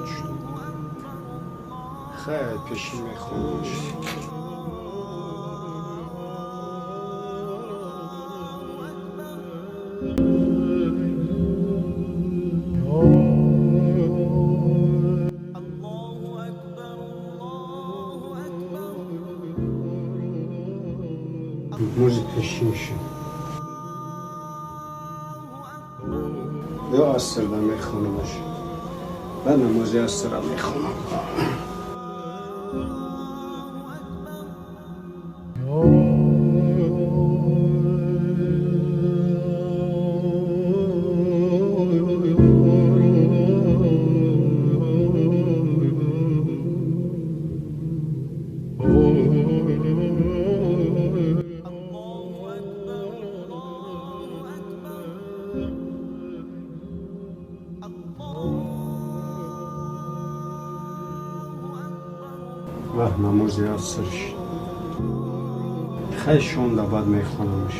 Одат шуд. Хай, пешин мехонамш. Намози пешин шуд. Ё асрда мехонамаш. Баъд намози асрра мехонам. Ваҳ, намози аср шуд. Хай, шомда баъд мехонамаш.